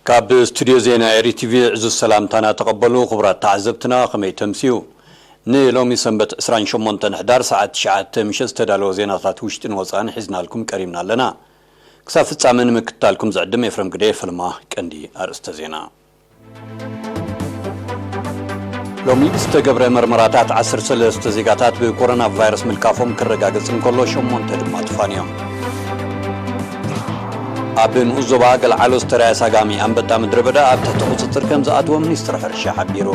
ካብ ስቱድዮ ዜና ኤሪ ቲቪ ዕዙዝ ሰላምታና ተቐበሉ። ክቡራት ተዓዘብትና፣ ከመይ ተምስዩ? ንሎሚ ሰንበት ዕስራን ሸሞንተን ሕዳር ሰዓት ትሽዓተ ምሸት ዝተዳለወ ዜናታት ውሽጥን ወጻእን ሒዝናልኩም ቀሪብና ኣለና። ክሳብ ፍጻመ ንምክትታልኩም ዝዕድም ኤፍረም ግደ። ፈለማ ቀንዲ ኣርእስተ ዜና። ሎሚ ብዝተገብረ መርመራታት ዓሰርተ ሰለስተ ዜጋታት ብኮሮና ቫይረስ ምልካፎም ክረጋገጽ እንከሎ፣ ሸሞንተ ድማ ተፋንዮም። ኣብ ንኡስ ዞባ ገልዓሎ ዝተራእየ ሳጋሚ ኣንበጣ ምድረ በዳ ኣብ ትሕቲ ቁጽጽር ከም ዝኣተወ ሚኒስትሪ ሕርሻ ሓቢሩ።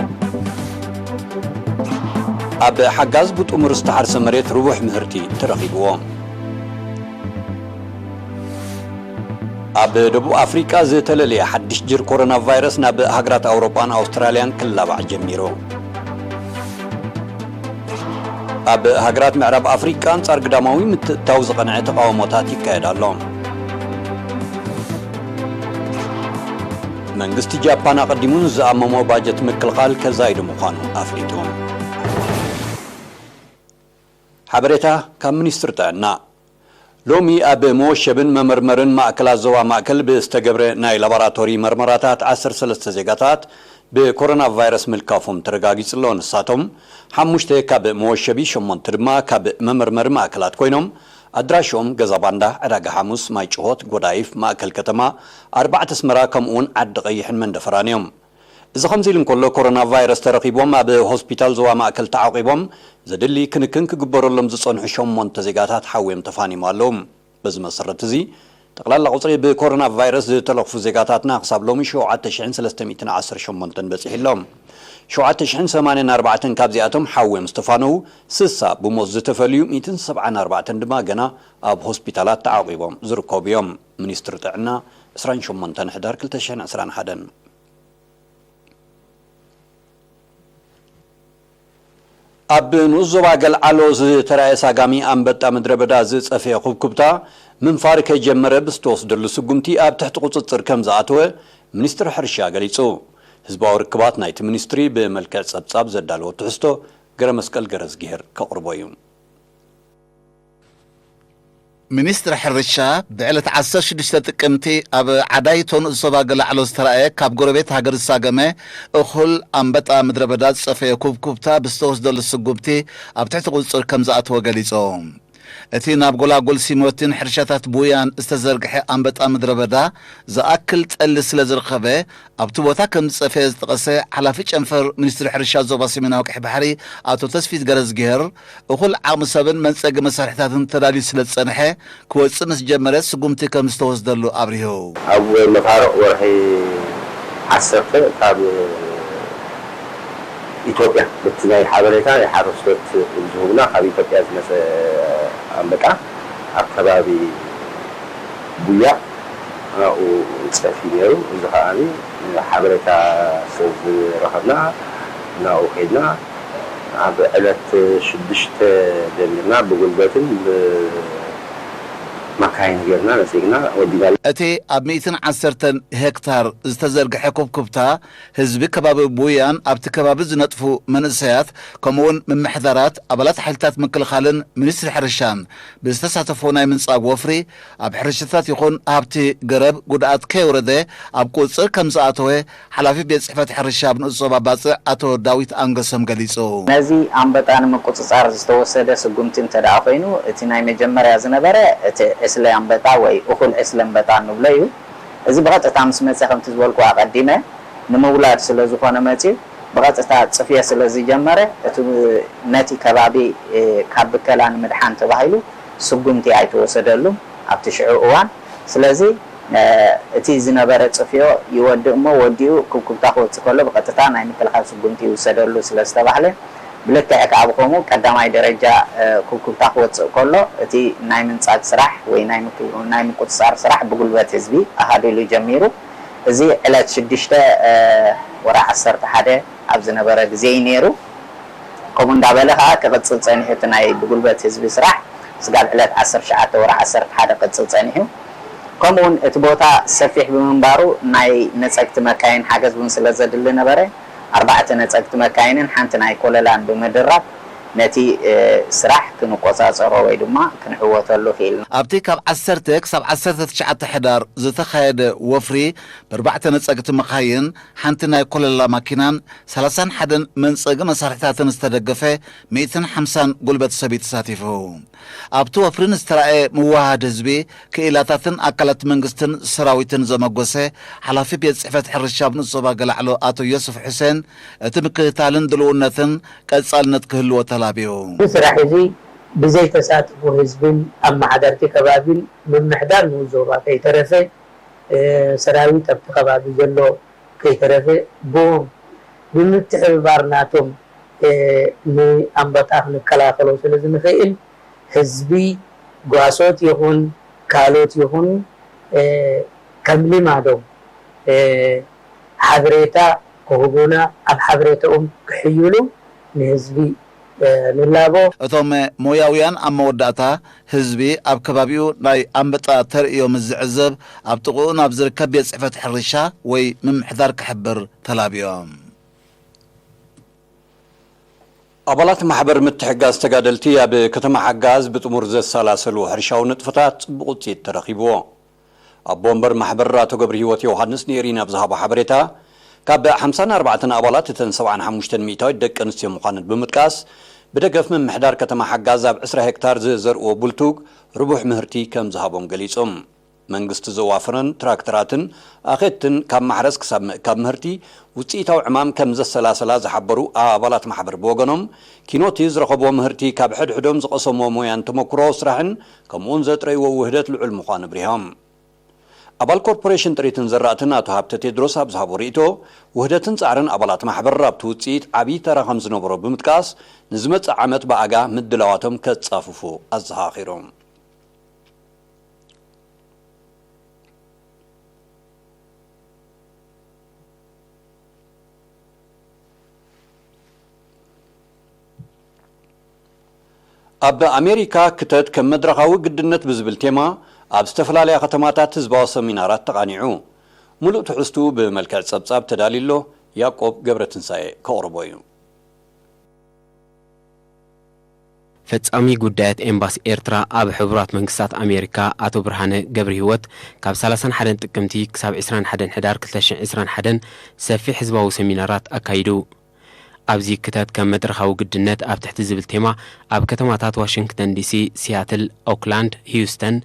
ኣብ ሓጋዝ ብጥሙር ዝተሓርሰ መሬት ርቡሕ ምህርቲ ተረኺብዎ። ኣብ ደቡብ ኣፍሪቃ ዝተለለየ ሓድሽ ጅር ኮሮና ቫይረስ ናብ ሃገራት ኣውሮጳን ኣውስትራልያን ክላባዕ ጀሚሩ። ኣብ ሃገራት ምዕራብ ኣፍሪቃ ኣንጻር ግዳማዊ ምትእትታው ዝቐንዐ ተቃውሞታት ይካየድ ኣሎ። መንግስቲ ጃፓን ኣቐዲሙ ንዝኣመሞ ባጀት ምክልኻል ከዛይዱ ምዃኑ ኣፍሊጡ። ሓበሬታ ካብ ሚኒስትሪ ጥዕና። ሎሚ ኣብ መወሸብን መመርመርን ማእከላት ዞባ ማእከል ብዝተገብረ ናይ ላቦራቶሪ መርመራታት ዓሰርተ ሰለስተ ዜጋታት ብኮሮና ቫይረስ ምልካፎም ተረጋጊጹ ኣሎ። ንሳቶም ሓሙሽተ ካብ መወሸቢ፣ ሸሞንተ ድማ ካብ መመርመሪ ማእከላት ኮይኖም፣ ኣድራሾም ገዛ ባንዳ፣ ዕዳጋ ሓሙስ፣ ማይ ጭሆት፣ ጎዳይፍ፣ ማእከል ከተማ፣ ኣርባዕተ ኣስመራ፣ ከምኡ'ውን ዓዲ ቀይሕን መንደፈራን እዮም። እዚ ከምዚ ኢሉ እንከሎ፣ ኮሮና ቫይረስ ተረኺቦም ኣብ ሆስፒታል ዞባ ማእከል ተዓቂቦም ዘድሊ ክንክን ክግበረሎም ዝጸንሑ ሸሞንተ ዜጋታት ሓውዮም ተፋኒዮም ኣለዉ። በዚ መሰረት እዚ፣ ጠቕላላ ቁጽሪ ብኮሮና ቫይረስ ዝተለኽፉ ዜጋታትና ክሳብ ሎሚ ሸውዓተ ሽሕን ሰለስተ ሚእትን ዓሰርተ ሸሞንተን በጺሑ ኣሎ። ሸውዓተ ሽሕን ሰማንያን ኣርባዕተን ካብዚኣቶም ሓውዮም ዝተፋነዉ፣ ስሳ ብሞት ዝተፈልዩ፣ ሚእትን ሰብዓን ኣርባዕተን ድማ ገና ኣብ ሆስፒታላት ተዓቂቦም ዝርከቡ እዮም። ሚኒስትሪ ጥዕና፣ ዕስራን ሸሞንተን ሕዳር ክልተ ሽሕን ዕስራን ሓደን። ኣብ ንኡስ ዞባ ገልዓሎ ዝተራእየ ሳጋሚ ኣንበጣ ምድረ በዳ ዝጸፈየ ኩብኩብታ ምንፋር ከይጀመረ ብዝተወስደሉ ስጉምቲ ኣብ ትሕቲ ቁጽጽር ከም ዝኣተወ ሚኒስትሪ ሕርሻ ገሊጹ። ህዝባዊ ርክባት ናይቲ ሚኒስትሪ ብመልክዕ ጸብጻብ ዘዳለዎ ትሕዝቶ ገረመስቀል ገረዝግሄር ከቕርቦ እዩ። ሚኒስትሪ ሕርሻ ብዕለት ዓሰርተ ሽዱሽተ ጥቅምቲ ኣብ ዓዳይቶ ንኡስ ዞባ ገላዕሎ ዝተራእየ ካብ ጎረቤት ሃገር ዝሳገመ እኹል ኣንበጣ ምድረ በዳ ዝጸፈየ ኩብኩብታ ብዝተወስደሉ ስጉምቲ ኣብ ትሕቲ ቁጽጽር ከም ዝኣተወ ገሊጹ። እቲ ናብ ጎላጉል ሲሞቲን ሕርሻታት ቡያን ዝተዘርግሐ ኣንበጣ ምድረ በዳ ዝኣክል ጠሊ ስለ ዝረኸበ ኣብቲ ቦታ ከም ዝጸፈየ ዝጠቐሰ ሓላፊ ጨንፈር ሚኒስትሪ ሕርሻ ዞባ ሰሜናዊ ቀይሕ ባሕሪ ኣቶ ተስፊት ገረዝግሄር፣ እኹል ዓቕሚ ሰብን መንጸጊ መሳርሒታትን ተዳልዩ ስለ ዝጸንሐ፣ ክወጽእ ምስ ጀመረ ስጉምቲ ከም ዝተወስደሉ ኣብሪሁ። ኣብ መፋርቕ ወርሒ ዓሰርተ ካብ ኢትዮጵያ፣ በቲ ናይ ሓበሬታ ናይ ሓረስቶት ዝህቡና ካብ ኢትዮጵያ ዝመጸ ኣንበጣ ኣብ ከባቢ ቡያ ኣብኡ ጸፊ ነይሩ። እዚ ከኣ ሓበሬታ ስለ ዝረኸብና ናብኡ ከይድና ኣብ ዕለት ሽዱሽተ ጀሚርና ብጉልበትን ብማካይን ጌርና ነጺግና ወዲና። እቲ ኣብ ሚእትን ዓሰርተን ሄክታር ዝተዘርግሐ ኩብኩብታ ህዝቢ ከባቢ ቡያን ኣብቲ ከባቢ ዝነጥፉ መንእሰያት ከምኡውን ምምሕዳራት ኣባላት ሓይልታት ምክልኻልን ሚኒስትሪ ሕርሻን ብዝተሳተፎ ናይ ምንጻግ ወፍሪ ኣብ ሕርሻታት ይኹን ሃብቲ ገረብ ጉድኣት ከየውረደ ኣብ ቁጽጽር ከም ዝኣተወ ሓላፊ ቤት ጽሕፈት ሕርሻ ኣብ ንኡስ ዞባ ባጽዕ ኣቶ ዳዊት ኣንገሶም ገሊጹ። ነዚ ኣንበጣ ንምቁጽጻር ዝተወሰደ ስጉምቲ እንተ ደኣ ኮይኑ፣ እቲ ናይ መጀመርያ ዝነበረ እቲ ዕስለ ኣንበጣ ወይ እኹል ዕስለ ኣንበጣ እንብሎ እዩ። እዚ ብቐጥታ ምስ መጸ ከምቲ ዝበልኩ ኣቐዲመ ንምውላድ ስለ ዝኾነ መጺኡ ብቐጥታ ጽፍዮ ስለ ዝጀመረ እቲ ነቲ ከባቢ ካብ ብከላ ንምድሓን ተባሂሉ ስጉምቲ ኣይተወሰደሉን ኣብቲ ሽዑ እዋን። ስለዚ እቲ ዝነበረ ጽፍዮ ይወድእ እሞ ወዲኡ ኩብኩብታ ክወጽእ ከሎ ብቐጥታ ናይ ምክልኻል ስጉምቲ ይውሰደሉ ስለ ዝተባህለ ብልክዕ ከኣ ብኸምኡ ቀዳማይ ደረጃ ኩብኩብታ ክወጽእ ከሎ እቲ ናይ ምንጻግ ስራሕ ወይ ናይ ምቁጽጻር ስራሕ ብጉልበት ህዝቢ ኣሃዱ ኢሉ ጀሚሩ። እዚ ዕለት ሽዱሽተ ወርሒ ዓሰርተ ሓደ ኣብ ዝነበረ ግዜ እዩ ነይሩ። ከምኡ እንዳበለ ከዓ ክቕፅል ፀኒሑ እቲ ናይ ብጉልበት ህዝቢ ስራሕ ስጋብ ዕለት ዓሰርተ ትሽዓተ ወርሒ ዓሰርተ ሓደ ክቕፅል ፀኒሑ። ከምኡውን እቲ ቦታ ሰፊሕ ብምንባሩ ናይ ነፀግቲ መካይን ሓገዝ እውን ስለ ዘድሊ ነበረ። ኣርባዕተ ነፀግቲ መካይንን ሓንቲ ናይ ኮለላን ብምድራብ ነቲ ስራሕ ክንቆጻጸሮ ወይ ድማ ክንዕወተሉ ክኢልና። ኣብቲ ካብ ዓሰርተ ክሳብ ዓሰርተ ትሽዓተ ሕዳር ዝተኻየደ ወፍሪ፣ ብኣርባዕተ ነጸግቲ መኻይን፣ ሓንቲ ናይ ኮለላ ማኪናን ሰላሳን ሓደን መንጸጊ መሳርሒታትን ዝተደገፈ ሚእትን ሓምሳን ጉልበት ሰብ እዩ ተሳቲፉ። ኣብቲ ወፍሪ ንዝተራእየ ምውህሃድ ህዝቢ፣ ክኢላታትን ኣካላት መንግስትን ሰራዊትን ዘመጎሰ ሓላፊ ቤት ጽሕፈት ሕርሻ ኣብ ንኡስ ዞባ ገላዕሎ ኣቶ ዮስፍ ሑሴን፣ እቲ ምክትታልን ድልውነትን ቀጻልነት ክህልዎ ተላብዩ። እዚ ስራሕ እዚ ብዘይ ተሳትፎ ህዝብን ኣመሓደርቲ ከባቢን ምምሕዳር ንኡስ ዞባ ከይተረፈ ሰራዊት ኣብቲ ከባቢ ዘሎ ከይተረፈ ብኦም ብምትሕብባር ናቶም ንኣንበጣ ክንከላኸሎ ስለ ዝንኽእል ህዝቢ ጓሶት ይኹን ካልኦት ይኹን ከም ልማዶም ሓበሬታ ክህቡና ኣብ ሓበሬታኦም ክሕይሉ ንህዝቢ ንላቦ። እቶም ሞያውያን ኣብ መወዳእታ ህዝቢ ኣብ ከባቢኡ ናይ ኣንበጣ ተርእዮ ምስ ዝዕዘብ ኣብ ጥቕኡ ናብ ዝርከብ ቤት ፅሕፈት ሕርሻ ወይ ምምሕዳር ክሕብር ተላብዮም። ኣባላት ማሕበር ምትሕጋዝ ተጋደልቲ ኣብ ከተማ ሓጋዝ ብጥሙር ዘሰላሰልዎ ሕርሻዊ ንጥፈታት ጽቡቕ ውጽኢት ተረኺብዎ። ኣቦ ወንበር ማሕበር ኣቶ ገብረሂወት ዮሃንስ ንኤሪና ብዝሃቦ ሓበሬታ፣ ካብ ሓምሳን ኣርባዕተን ኣባላት እተን ሰብዓን ሓሙሽተን ሚእታዊት ደቂ ኣንስትዮ ምዃነን ብምጥቃስ፣ ብደገፍ ምምሕዳር ከተማ ሓጋዝ ኣብ ዕስራ ሄክታር ዝዘርእዎ ቡልቱግ ርቡሕ ምህርቲ ከም ዝሃቦም ገሊጾም። መንግስቲ ዘዋፈረን ትራክተራትን ኣኼትትን ካብ ማሕረስ ክሳብ ምእካብ ምህርቲ ውፅኢታዊ ዕማም ከም ዘሰላሰላ ዝሓበሩ ኣባላት ማሕበር ብወገኖም፣ ኪኖቲ ዝረኸብዎ ምህርቲ ካብ ሕድሕዶም ዝቐሰምዎ ሞያን ተመክሮ ስራሕን ከምኡውን ዘጥረይዎ ውህደት ልዑል ምዃኑ ኣብሪሆም። ኣባል ኮርፖሬሽን ጥሪትን ዘራእትን ኣቶ ሃብተ ቴድሮስ ኣብ ዝሃቦ ርእይቶ፣ ውህደትን ጻዕርን ኣባላት ማሕበር ኣብቲ ውፅኢት ዓብዪ ተራ ከም ዝነበሮ ብምጥቃስ፣ ንዝመጽእ ዓመት ብኣጋ ምድላዋቶም ከጻፍፉ ኣዘኻኺሮም። ኣብ ኣሜሪካ ክተት ከም መድረኻዊ ግድነት ብዝብል ቴማ ኣብ ዝተፈላለያ ከተማታት ህዝባዊ ሰሚናራት ተቓኒዑ። ሙሉእ ትሕዝትኡ ብመልክዕ ጸብጻብ ተዳልዩ ኣሎ። ያዕቆብ ገብረትንሳኤ ከቕርቦ እዩ። ፈጻሚ ጉዳያት ኤምባሲ ኤርትራ ኣብ ሕቡራት መንግስታት ኣሜሪካ ኣቶ ብርሃነ ገብረሂወት ካብ ሰላሳን ሓደን ጥቅምቲ ክሳብ ዕስራን ሓደን ሕዳር ክልተ ሽሕን ዕስራን ሓደን ሰፊሕ ህዝባዊ ሰሚናራት ኣካይዱ። ኣብዚ ክተት ከም መድረኻዊ ግድነት ኣብ ትሕቲ ዝብል ቴማ ኣብ ከተማታት ዋሽንግተን ዲሲ፣ ሲያትል፣ ኦክላንድ፣ ሂዩስተን፣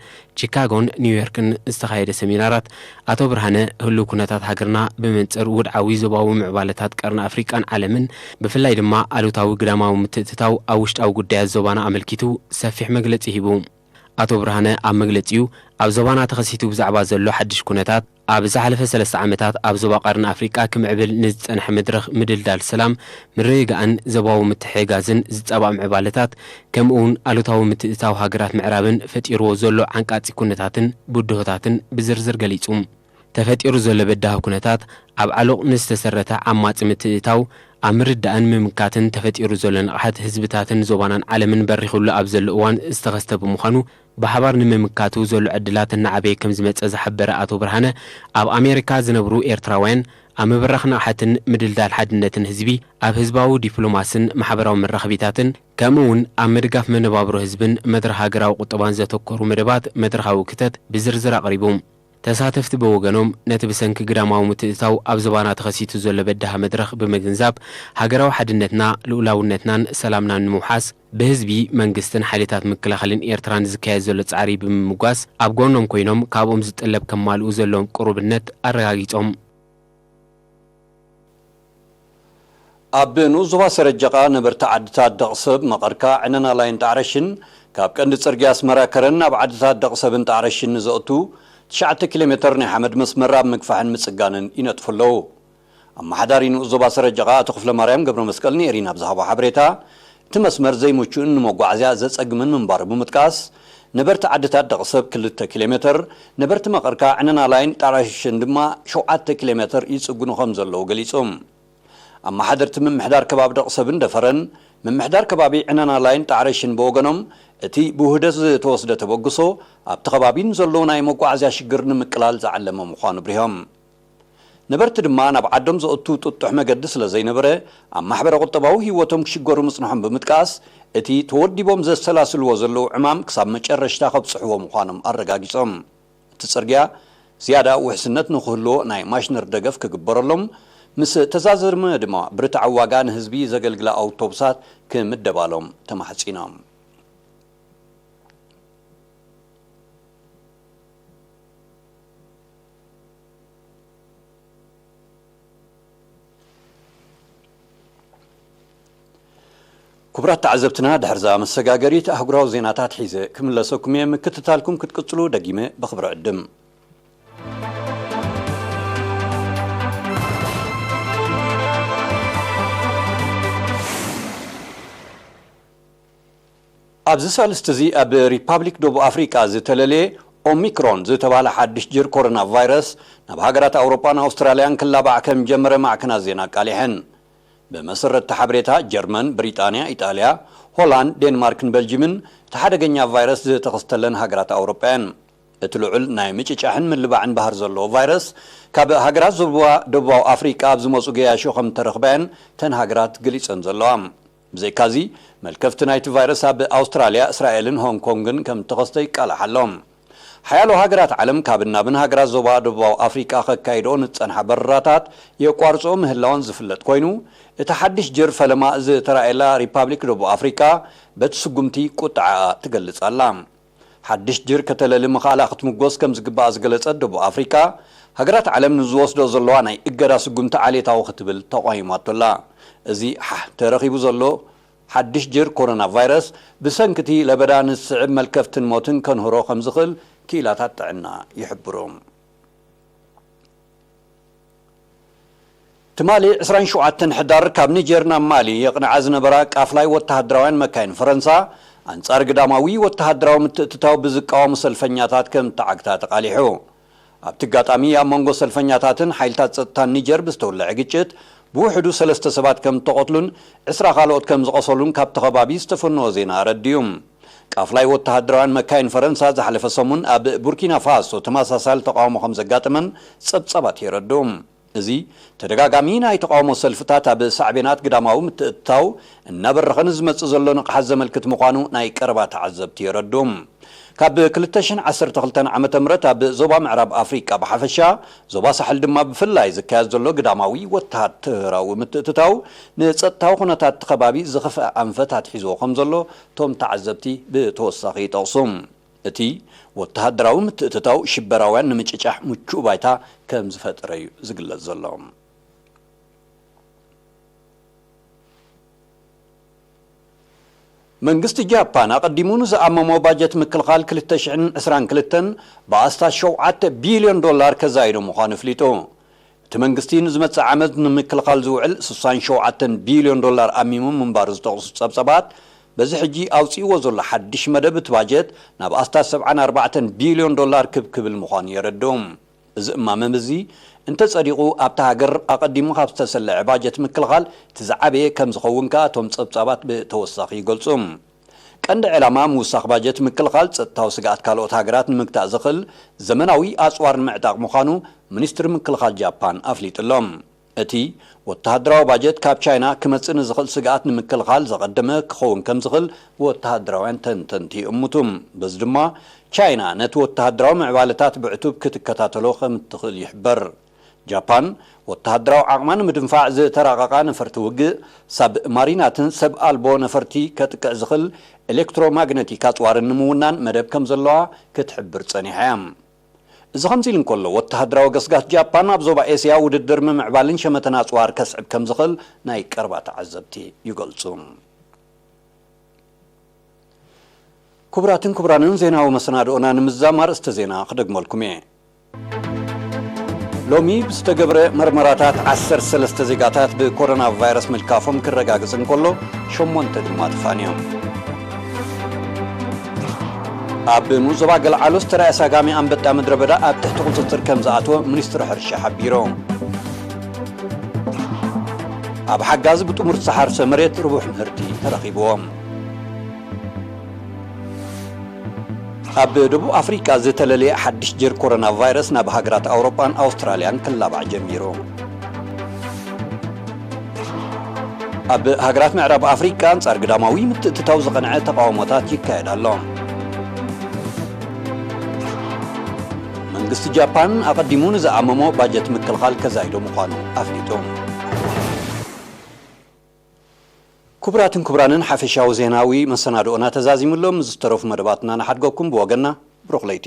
ቺካጎን ኒውዮርክን ዝተኻየደ ሰሚናራት ኣቶ ብርሃነ ህሉው ኩነታት ሃገርና ብመንጽር ውድዓዊ ዞባዊ ምዕባለታት ቀርኒ ኣፍሪቃን ዓለምን ብፍላይ ድማ ኣሉታዊ ግዳማዊ ምትእትታው ኣብ ውሽጣዊ ጉዳያት ዞባና ኣመልኪቱ ሰፊሕ መግለጺ ሂቡ። ኣቶ ብርሃነ ኣብ መግለጺኡ ኣብ ዞባና ተኸሲቱ ብዛዕባ ዘሎ ሓድሽ ኩነታት ኣብ ዝሓለፈ ሰለስተ ዓመታት ኣብ ዞባ ቀርኒ ኣፍሪቃ ክምዕብል ንዝጸንሐ መድረኽ ምድልዳል ሰላም፣ ምርግጋእን ዞባዊ ምትሕግጋዝን ዝጻባእ ምዕባለታት፣ ከምኡ'ውን ኣሉታዊ ምትእትታው ሃገራት ምዕራብን ፈጢርዎ ዘሎ ዓንቃጺ ኩነታትን ብድሆታትን ብዝርዝር ገሊጹ። ተፈጢሩ ዘሎ በዳሂ ኩነታት ኣብ ዓሎቕ ንዝተሰረተ ዓማጺ ምትእትታው ኣብ ምርዳእን ምምካትን ተፈጢሩ ዘሎ ንቕሓት ህዝብታትን ዞባናን ዓለምን በሪኹሉ ኣብ ዘሎ እዋን ዝተኸስተ ብምዃኑ፣ ብሓባር ንምምካቱ ዘሎ ዕድላት እናዓበየ ከም ዝመጸ ዝሓበረ ኣቶ ብርሃነ፣ ኣብ ኣሜሪካ ዝነብሩ ኤርትራውያን ኣብ ምብራኽ ንቕሓትን ምድልዳል ሓድነትን ህዝቢ፣ ኣብ ህዝባዊ ዲፕሎማስን ማሕበራዊ መራኸቢታትን፣ ከምኡ እውን ኣብ ምድጋፍ መነባብሮ ህዝብን መድረኽ ሃገራዊ ቁጠባን ዘተኮሩ መደባት መድረኻዊ ክተት ብዝርዝር ኣቕሪቡ። ተሳተፍቲ ብወገኖም፣ ነቲ ብሰንኪ ግዳማዊ ምትእትታው ኣብ ዞባና ተኸሲቱ ዘሎ በዳሂ መድረኽ ብምግንዛብ፣ ሃገራዊ ሓድነትና፣ ልኡላውነትናን ሰላምናን ንምውሓስ፣ ብህዝቢ፣ መንግስትን ሓይልታት ምክልኻልን ኤርትራን ዝካየድ ዘሎ ጻዕሪ ብምምጓስ፣ ኣብ ጎኖም ኮይኖም ካብኦም ዝጥለብ ከማልኡ ዘለዎም ቅሩብነት ኣረጋጊጾም። ኣብ ንኡስ ዞባ ሰረጀቓ ነበርቲ ዓድታት ደቕሰብ፣ መቐርካ፣ ዕነን ኣላይን ጣዕረሽን ካብ ቀንዲ ጽርግያ ኣስመራ ከረን ናብ ዓድታት ደቕሰብን ጣዕረሽን ንዘእቱ ትሽዓተ ኪሎ ሜተር ናይ ሓመድ መስመር ኣብ ምግፋሕን ምጽጋንን ይነጥፉ ኣለዉ። ኣመሓዳሪ ንኡስ ዞባ ሰረጀቓ ኣቶ ክፍለማርያም ገብረመስቀል ንኤሪና ብዝሃቦ ሓበሬታ፣ እቲ መስመር ዘይምቹእን ንመጓዓዝያ ዘጸግምን ምንባሩ ብምጥቃስ፣ ነበርቲ ዓድታት ደቕሰብ ክልተ ኪሎ ሜተር፣ ነበርቲ መቐርካ፣ ዕነን ኣላይን ጣዕረሽን ድማ ሸውዓተ ኪሎ ሜተር ይጽግኑ ከም ዘለዉ ገሊጹ። ኣመሓደርቲ ምምሕዳር ከባቢ ደቕሰብን ደፈረን፣ ምምሕዳር ከባቢ ዕነን ኣላይን ጣዕረሽን ብወገኖም፣ እቲ ብውህደት ዝተወስደ ተበግሶ ኣብቲ ከባቢ ንዘሎ ናይ መጓዓዝያ ሽግር ንምቅላል ዝዓለመ ምዃኑ ኣብሪሆም። ነበርቲ ድማ ናብ ዓዶም ዘእቱ ጥጡሕ መገዲ ስለ ዘይነበረ፣ ኣብ ማሕበረ ቁጠባዊ ህይወቶም ክሽገሩ ምጽንሖም ብምጥቃስ፣ እቲ ተወዲቦም ዘሰላስልዎ ዘለዉ ዕማም ክሳብ መጨረሽታ ከብጽሕዎ ምዃኖም ኣረጋጊጾም። እቲ ጽርግያ ዝያዳ ውሕስነት ንክህልዎ ናይ ማሽነር ደገፍ ክግበረሎም፣ ምስ ተዛዘመ ድማ ብርትዓዊ ዋጋ ንህዝቢ ዘገልግላ ኣውቶቡሳት ክምደባሎም ተማሕጺኖም። ክቡራት ተዓዘብትና፣ ድሕርዛ መሰጋገሪት ኣህጉራዊ ዜናታት ሒዘ ክምለሰኩም እየ። ምክትታልኩም ክትቅጽሉ ደጊመ ብኽብሪ ዕድም። ኣብዚ ሳልስቲ እዚ ኣብ ሪፓብሊክ ደቡብ ኣፍሪቃ ዝተለለየ ኦሚክሮን ዝተባህለ ሓድሽ ጅር ኮሮና ቫይረስ ናብ ሃገራት ኣውሮጳን ኣውስትራልያን ክላባዕ ከም ጀመረ ማዕከናት ዜና ኣቃሊሐን። ብመሰረት እቲ ሓበሬታ፣ ጀርመን፣ ብሪጣንያ፣ ኢጣልያ፣ ሆላንድ፣ ዴንማርክን በልጅምን እቲ ሓደገኛ ቫይረስ ዝተኸስተለን ሃገራት ኣውሮጳ እየን። እቲ ልዑል ናይ ምጭጫሕን ምልባዕን ባህር ዘለዎ ቫይረስ ካብ ሃገራት ዞባ ደቡባዊ ኣፍሪቃ ኣብ ዝመጹ ገያሾ ከም ተረኽበ እየን እተን ሃገራት ገሊጸን ዘለዋ። ብዘይካዚ፣ መልከፍቲ ናይቲ ቫይረስ ኣብ ኣውስትራልያ፣ እስራኤልን ሆንግ ኮንግን ከም እተኸስተ ይቃላሕ ኣሎ። ሓያሎ ሃገራት ዓለም ካብን ናብን ሃገራት ዞባ ደቡባዊ ኣፍሪቃ ከካይድኦ ንዝጸንሓ በረራታት የቋርጽኦ ምህላወን ዝፍለጥ ኮይኑ፣ እቲ ሓድሽ ጅር ፈለማ ዝተራእየላ ሪፓብሊክ ደቡብ ኣፍሪቃ በቲ ስጉምቲ ቁጥዓኣ ትገልጽ ኣላ። ሓድሽ ጅር ከተለሊ ምኽኣላ ክትምጎስ ከም ዝግባኣ ዝገለጸት ደቡብ ኣፍሪቃ፣ ሃገራት ዓለም ንዝወስዶ ዘለዋ ናይ እገዳ ስጉምቲ ዓሌታዊ ክትብል ተቋይማቶ ኣላ። እዚ ሓ ተረኺቡ ዘሎ ሓድሽ ጅር ኮሮና ቫይረስ ብሰንኪ እቲ ለበዳ ንዝስዕብ መልከፍትን ሞትን ከንህሮ ከም ዝኽእል ክኢላታት ጥዕና ይሕብሩ። ትማሊ ዕስራን ሸውዓተን ሕዳር ካብ ኒጀር ናብ ማሊ የቕንዓ ዝነበራ ቃፍላይ ወተሃደራውያን መካይን ፈረንሳ፣ ኣንጻር ግዳማዊ ወተሃደራዊ ምትእትታው ብዝቃወሙ ሰልፈኛታት ከም ተዓግታ ተቓሊሑ። ኣብቲ ኣጋጣሚ ኣብ መንጎ ሰልፈኛታትን ሓይልታት ጸጥታን ኒጀር ብዝተወልዐ ግጭት ብውሕዱ ሰለስተ ሰባት ከም እተቐትሉን ዕስራ ካልኦት ከም ዝቐሰሉን ካብቲ ከባቢ ዝተፈነወ ዜና ኣረዲኡ። ቃፍላይ ወተሃደራውያን መካይን ፈረንሳ ዝሓለፈ ሰሙን ኣብ ቡርኪና ፋሶ ተመሳሳሊ ተቓውሞ ከም ዘጋጠመን ጸብጻባት የረድኡ። እዚ ተደጋጋሚ ናይ ተቓውሞ ሰልፍታት ኣብ ሳዕቤናት ግዳማዊ ምትእትታው እናበረኸ ንዝመጽእ ዘሎ ንቕሓት ዘመልክት ምዃኑ ናይ ቀረባ ተዓዘብቲ የረድኡ። ካብ ክልተ ሽሕን ዓሰርተ ክልተን ዓመተ ምህረት ኣብ ዞባ ምዕራብ ኣፍሪቃ ብሓፈሻ፣ ዞባ ሳሕል ድማ ብፍላይ ዝካየድ ዘሎ ግዳማዊ ወተሃደራዊ ምትእትታው ንጸጥታዊ ኩነታት እቲ ከባቢ ዝኸፍአ ኣንፈት ኣትሒዝዎ ከም ዘሎ እቶም ተዓዘብቲ ብተወሳኺ ይጠቕሱ። እቲ ወተሃደራዊ ምትእትታው ሽበራውያን ንምጭጫሕ ምቹእ ባይታ ከም ዝፈጠረ እዩ ዝግለጽ ዘሎ። መንግስቲ ጃፓን ኣቐዲሙ ንዝኣመሞ ባጀት ምክልኻል ክልተ ሽሕን ዕስራን ክልተን ብኣስታት ሸውዓተ ቢልዮን ዶላር ከዛይዶ ምዃኑ ኣፍሊጡ። እቲ መንግስቲ ንዝመጽእ ዓመት ንምክልኻል ዝውዕል ስሳን ሸውዓተን ቢልዮን ዶላር ኣሚሙ ምንባሩ ዝጠቕሱ ጸብጸባት፣ በዚ ሕጂ ኣውጺእዎ ዘሎ ሓድሽ መደብ እቲ ባጀት ናብ ኣስታት ሰብዓን ኣርባዕተን ቢልዮን ዶላር ክብ ክብል ምዃኑ የረድኡ። እዚ እማመ እዚ እንተጸዲቑ፣ ኣብታ ሃገር ኣቐዲሙ ካብ ዝተሰለዐ ባጀት ምክልኻል እቲ ዝዓበየ ከም ዝኸውን ከኣ እቶም ጸብጻባት ብተወሳኺ ይገልጹ። ቀንዲ ዕላማ ምውሳኽ ባጀት ምክልኻል፣ ጸጥታዊ ስግኣት ካልኦት ሃገራት ንምግታእ ዘኽእል ዘመናዊ ኣጽዋር ንምዕጣቕ ምዃኑ ሚኒስትሪ ምክልኻል ጃፓን ኣፍሊጡ ኣሎ። እቲ ወተሃደራዊ ባጀት፣ ካብ ቻይና ክመጽእ ንዝኽእል ስግኣት ንምክልኻል ዘቐደመ ክኸውን ከም ዝኽእል ወተሃደራውያን ተንተንቲ ይእምቱ። በዚ ድማ፣ ቻይና ነቲ ወተሃደራዊ ምዕባለታት ብዕቱብ ክትከታተሎ ከም እትኽእል ይሕበር። ጃፓን፣ ወተሃደራዊ ዓቕማ ንምድንፋዕ ዝተራቐቓ ነፈርቲ ውግእ፣ ሳብ ማሪናትን ሰብ ኣልቦ ነፈርቲ ከጥቅዕ ዝኽእል ኤሌክትሮማግነቲክ ኣጽዋርን ንምውናን መደብ ከም ዘለዋ ክትሕብር ጸኒሓ እያ። እዚ ከምዚ ኢሉ እንከሎ፣ ወተሃደራዊ ገስጋስ ጃፓን ኣብ ዞባ ኤስያ ውድድር ምምዕባልን ሸመተን ኣጽዋር ከስዕብ ከም ዝኽእል ናይ ቀረባ ተዓዘብቲ ይገልጹ። ክቡራትን ክቡራንን፣ ዜናዊ መሰናድኦና ንምዝዛም ኣርእስተ ዜና ክደግመልኩም እየ። ሎሚ ብዝተገብረ መርመራታት ዓሰርተ ሰለስተ ዜጋታት ብኮሮና ቫይረስ ምልካፎም ክረጋግጽ እንከሎ፣ ሸሞንተ ድማ ተፋንዮም። ኣብ ንኡስ ዞባ ገለዓሎ ዝተራእየ ሳጋሚ ኣንበጣ ምድረ በዳ ኣብ ትሕቲ ቁጽጽር ከም ዝኣተወ ሚኒስትሪ ሕርሻ ሓቢሩ። ኣብ ሓጋዝ ብጥሙር ዝተሓርሰ መሬት ርቡሕ ምህርቲ ተረኺብዎ። ኣብ ደቡብ ኣፍሪቃ ዝተለለየ ሓድሽ ጀር ኮሮና ቫይረስ ናብ ሃገራት ኣውሮጳን ኣውስትራልያን ክላባዕ ጀሚሩ። ኣብ ሃገራት ምዕራብ ኣፍሪቃ ኣንጻር ግዳማዊ ምትእትታው ዝቐንዐ ተቓውሞታት ይካየድ ኣሎ። መንግስቲ ጃፓን ኣቐዲሙ ንዝኣመሞ ባጀት ምክልኻል ከዛይዶ ምዃኑ ኣፍሊጡ። ክቡራትን ክቡራንን፣ ሓፈሻዊ ዜናዊ መሰናድኦና ተዛዚሙ ኣሎ። ምስ ዝተረፉ መደባትና ንሓድገኩም። ብወገንና ብሩኽ ለይቲ።